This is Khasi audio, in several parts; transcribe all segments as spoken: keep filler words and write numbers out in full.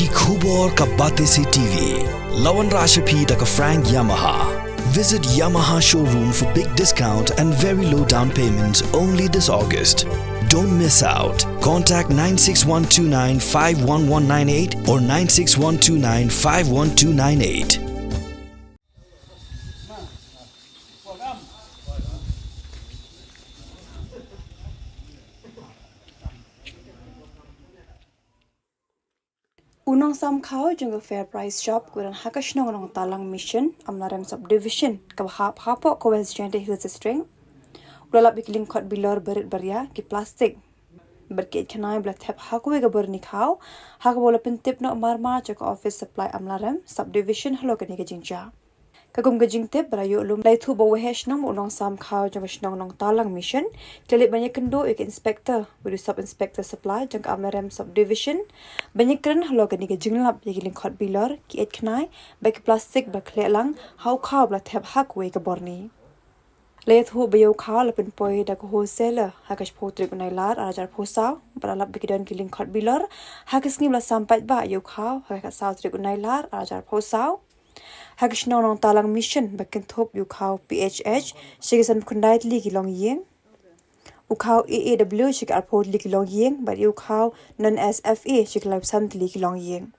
Ki khubor ka Batesi T V. La wanrah sha phi da ka Frank Yamaha. Visit Yamaha showroom for big discount and very low down payments only this August. Don't miss out. Contact nine six one two nine five one one nine eight or nine six one two nine five one two nine eight. U nongsam khaw jong ka Fair Price Shop, uba don ha ka shnong Nongtalang Mission, Amlarem Subdivision, kaba hap hapoh ka West Jaintia Hills District, u la lap ïa ki lyngkhot bilor barit baria, ki plastik bad ki eit khnai ba la thep ha kawei ka byrni khaw, ha kaba u la pyntip noh marmar sha ka Office Supply Amlarem Subdivision halor kane ka jingjia. Katkum ka jingtip ba la ïoh lum, la ïathuh ba u Waheh Shnong bad u nongsam khaw jong ka shnong Nongtalang Mission ki la leit ban ïakynduh ïa ka Inspector bad u Sub Inspector Supply jong ka Amlarem Subdivision ban ïakren halor kane ka jinglap ïa ki lyngkhot bilor, ki eit khnai bad ki plastik ba la khleh lang ha u khaw ba la thep ha kawei ka byrni. La ïathuh ba ïa u khaw la pynpoi da ka wholesaler ha ka shiphew tarik u Nailar arhajar arphew saw, bad la lap ba ki don ki lyngkhot bilor ha ka sngi ba la sam paidbah ïa u khaw ha ka khatsaw tarik u Nailar arhajar arphew saw. Ha ka shnong Nongtalang Mission ba kynthup ïa u khaw P H H sha ki sanphew khyndai tylli ki longïing, u khaw A A W sha ki arphew tylli ki longïing bad ïa u khaw non S F A sha ki laiphew san tylli ki longïing.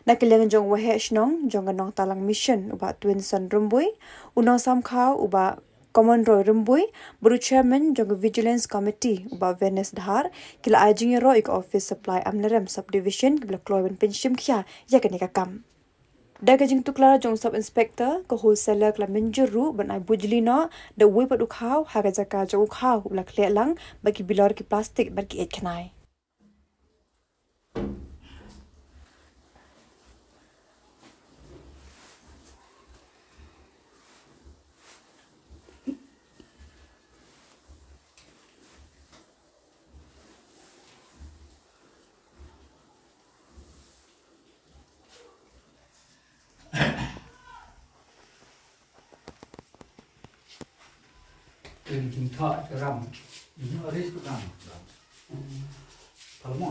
Na ka liang jong u Waheh Shnong jong ka Nongtalang Mission, u Bah Twinson Rymbui, u nongsam khaw, u Bah Common Roy Rymbui, bad u Chairman jong ka Vigilance Committee, u Bah Venus Dhar, ki la ai jingïaroh ïa ka Office Supply Amlarem Subdivision, kiba la kloi ban pynshim khia ïa kane ka kam. Da ka jingtuklar jong u Sub Inspector, ka wholesaler ka la mynjur ruh ban ai bujli noh da uwei pat u khaw ha ka jaka jong u khaw uba la khleh lang bad ki bilor, ki plastik bad ki eit khnai. Ring jingthoh ram. Ini oris ku ram. Palmo.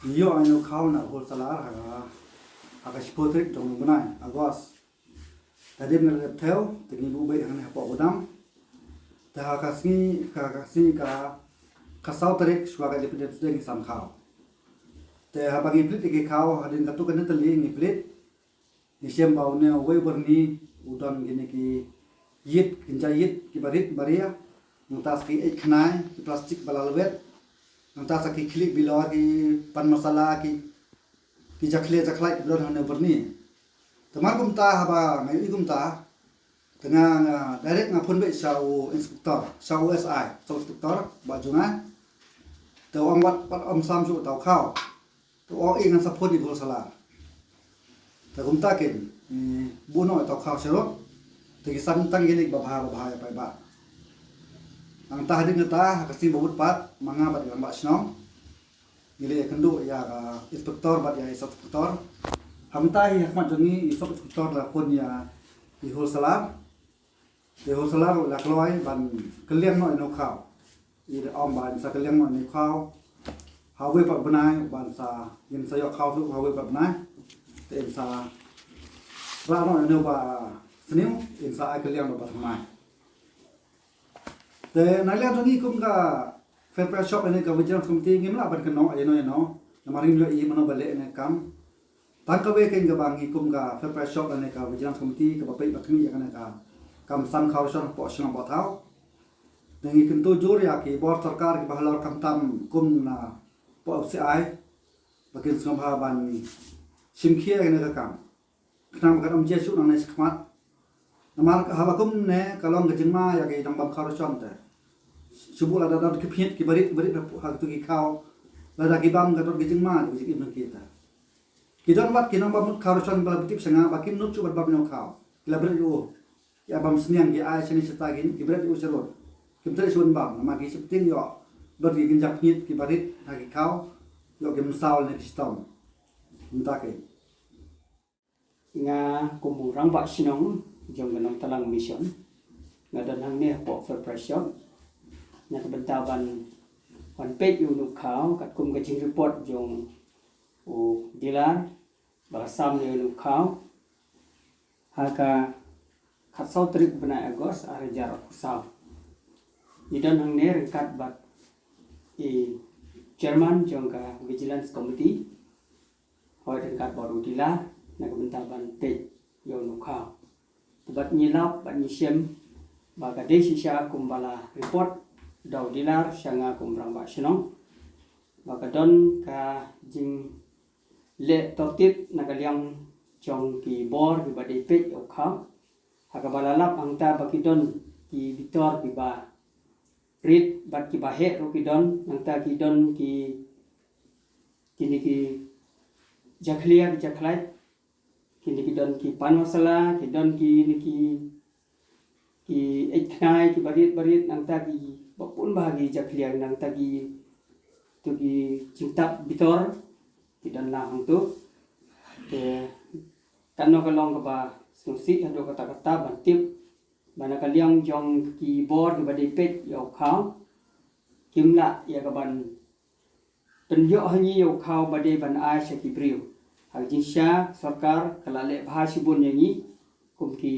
Ïoh ïa u khaw na u wholesaler ha ka, ha ka shiphew tarik jong u bnai August. Hadien nga la dep thew, te ngi buh beit hangne hapoh u dam. Te ha ka sngi, ka, ka sngi ka, ka saw tarik shuwa ka Independence Day ngi sam khaw. Te haba ngi plie ïa ki khaw, hadien katto katne tylli ngi plie. Ngi shem ba une uwei u byrni u don kine ki ïit, ki kynja ïit kiba rit baria. Nangta sa ki eit khnai, ki plastik ba la lwet. Nangta sa ki khlieh bilor, ki pan masala, ki, ki jakhlia jakhlait ba don ha une u byrni. Te namar kumta haba nga ïohi kumta, te nga, nga direct nga phone beit sha u inspector, sha u S I, sub inspector, Bah Jngai. Te u ong wat, wat ym sam shuh uta u khaw. Te u ong ngan sa phone ïa u wholesaler. Te kumta kin, eh, buh noh ïa uta u khaw sharud. Te ki san tang kine kiba bha, ba bha ïa paidbah. Nangta hadien kata, ha ka sngi ba bud pat, ma nga bad i rangbah shnong, ngi la ïakynduh ïa ka inspector bad ïa i sub inspector. Hangta hi ha khmat jong ngi i sub inspector la phone ïa i wholesaler. Te wholesaler la kloi ban kylliang noh ïa une u khaw. I da ong ba in sa kylliang noh ïa une u khaw ha uwei pat u bnai, ban sa, in sa ïoh khaw shuh ha uwei pat u bnai. Te in sa rah noh ïa une u ba sniew, in sa ai kylliang noh ba thymmai. Te na liang jong ngi kum ka Fair Price Shop lane ka Vigilance Committee ngim lah ban kynnoh ïano ïano. Namar ngim ïohi mano ba leh ïa kane ka kam. Tang kawei keiñ kaba ngi kum ka Fair Price Shop lane ka Vigilance Committee kaba peit ba khmih ïa kane ka kam san khaw ration hapoh shnong hapoh thaw. Te ngi kyntu jur ïa ki bor sorkar kiba halor khamtam kum na poh F C I ba kin sngewbha ban shim khia ïa kane ka kam. Khnang ba kan ym jia shuh nangne shakhmat. Namar haba kumne ka long ka jingma ïa ki nongbam khaw ration te. Shu buh lada don ki pynïit kiba rit, kiba rit ha kito ki khaw. Lada ki bam ka don ka jingma, ka jingim nang ki te. Ki don wat ki nongbam khaw ration ba la tip sha nga ba kim nud shuh ban bam ïa u khaw. Ki la bret ïa u. Ki ai bam sniang, ki ai shane shata, ki, ki bret ïa u sharud. Kim treh shuh ban bam, namar ki sheptieng ïoh don ki kynja pynïit kiba rit ha ki khaw. Ïoh kim saw ne ki shitom. Mynta ki Nga kum u rangbah shnong jong ka Nongtalang Mission, nga don hangne hapoh Fair Price Shop na ka bynta ban ban peit ïa u nukhaw katkum ka jingreport jong u dealer ba la sam ïa u nukhaw ha ka khatsaw tarik bnai August ar hajar arphew saw. Ngi don hangne ryngkat bad i chairman jong ka Vigilance Committee, hoi ryngkat bad u dealer na ka bynta ban peit ïa u nukhaw. Te bad ngi lap bad ngi shem ba ka dei shisha kumba la report da u dealer sha nga kum rangbah shnong ba ka don ka jingleh tohtit na ka liang jong ki bor kiba dei peit ïa u khaw. Ha kaba la lap hangta ba ki don ki bitor kiba rit bad kiba heh ruh ki don, nangta ki don ki, kine ki jakhlia ki jakhlait, kine ki don ki pan masala, ki don kine ki, ki eit khnai kiba rit ba rit, nangta kiba bun bah ki jakhlia, nangta ki, to ki jingtap bitor ki don lang hangto. Te kano ka long kaba sngewsih haduh katta katta ban tip ba na ka liang jong ki bor kiba dei peit ïa u khaw kim lah ïa ka ban pynïoh ha ngi ïa u khaw ba dei ban ai sha ki briew. Ha ka jingshisha sorkar ka la leh bha shibun ïa ngi kum ki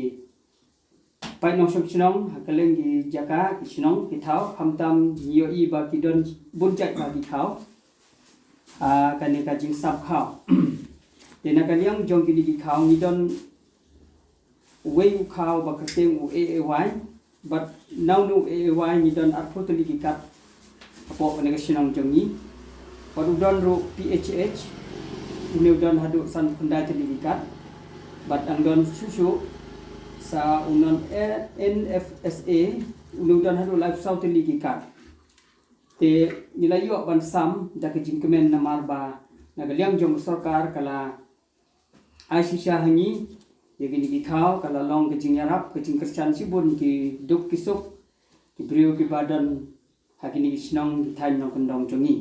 paid nongshong shnong ha kylleng ki jaka ki shnong ki thaw, khamtam ngi ïohi ba ki don bun jait bha ki khaw. Ah, kane ka jingsam khaw. Te na ka liang jong kine ki khaw ngi don uwei u khaw ba kyrteng u A A Y, bad na une u A A Y ngi don arphew tylli ki card hapoh kane ka shnong jong ngi. Bad u don ruh P H H, une u don haduh san khyndai tylli ki card. Bad dang don shuh shuh sa u non N F S A, une u don haduh laiphew saw tylli ki card. Te ngi la ïoh ban sam da ka jingkmen namar ba na ka liang jong ka sorkar ka la ai shisha ha ngi ïa kine ki khaw, ka la long ka jingïarap ka jingkyrshan shibun ki duk ki suk ki briew kiba don ha kine ki shnong ki thaiñ nongkyndong jong ngi.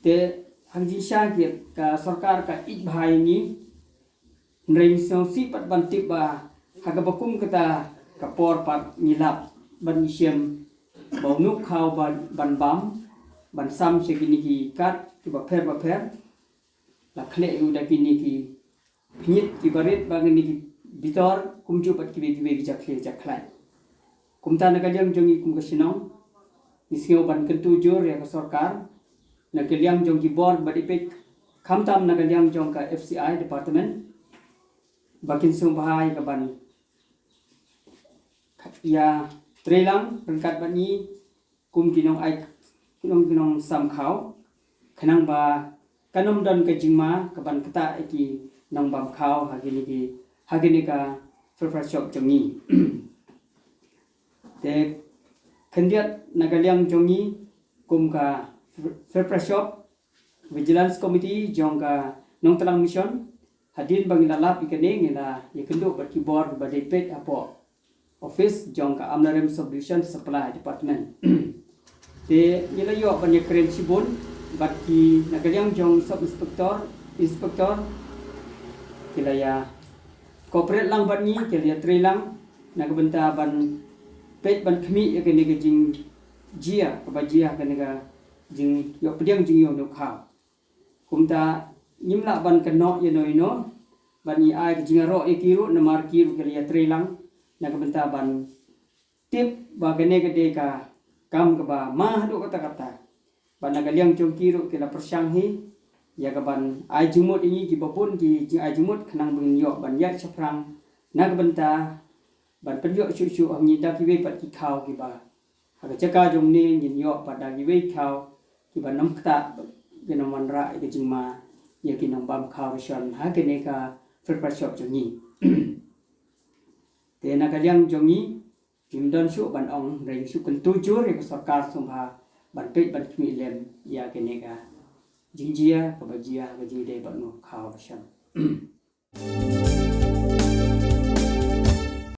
Te ha ka jingshisha ka sorkar ka ïeit bha ïa ngi. Hynrei ngi sngewsih pat ban tip ba ha kaba kum kata ka por pat ngi lap bad ngi shem ba u nukhaw ban, ban bam ban sam sha kine ki card kiba pher ba pher. La khleh ïa u da kine ki phniat kiba rit bad kine ki bitor kumjuh bad kiwei kiwei ki jakhlia jakhlait. Kumta na ka liang jong ngi kum ka shnong ngi sngew ban kyntu jur ïa ka sorkar na ka liang jong ki bor ba dei peit, khamtam na ka liang jong ka F C I department ba kin sngewbha ïa ka ban ïatreilang ryngkat bad ngi kum ki nongai, ki nong, ki nongsam khaw, khnang ba kan ym don ka jingma ka ban ktah ïa ki nongbam khaw ha kine ki, ha kine ka Free Press Shop jong ngi. Te khyndiat na ka liang jong ngi kum ka Free Press Shop Vigilance Committee jong ka Nongtlang Mission, hadien ba ngi la lap ïa kane ngi la ïakynduh bad ki bor ba dei peit hapoh office jong ka Amlarem Subdivision Supply Department. Te ngi la ïoh ban ïakren shibun bad ki na ka liang jong Sub Inspector, Inspector ki la ïa cooperate lang bad ngi, ki la ïatreilang na ka bynta ban peit ban khmih ïa kane ka jingjia kaba jia, kane ka jingïoh pdiang jingïoh nukhaw. Kumta ngim lah ban kynnoh ïano ïano ban ïa ai ka jingïaroh ïa ki ruh namar ki ruh ki la ïatreilang na ka bynta ban tip ba kane ka dei ka kam kaba ma haduh katta katta. Bad na ka liang jong ki ruh ki la pyrshang hi ïa ka ban ai jingmut ïa ngi kiba bun ki jingai jingmut khnang ba ngin ïoh ban ïaid shaphrang na ka bynta ban pynïoh shuh shuh ha ngi da kiwei pat ki khaw kiba ha ka jaka jong ngi ngin ïoh pat da kiwei khaw kiba nym ktah, kiba nym wanrah ïa ka jingma ïa ki nongbam khaw ration ha kane ka Free Press Shop jong ngi. Te na ka liang jong ngi ngim don shuh ban ong, hynrei ngi shu kyntu jur ïa ka sorkar sngewbha ban peit ban khmih lem ïa kane ka jingjia kaba jia ha ka jingïadei bad u nukhaw ration.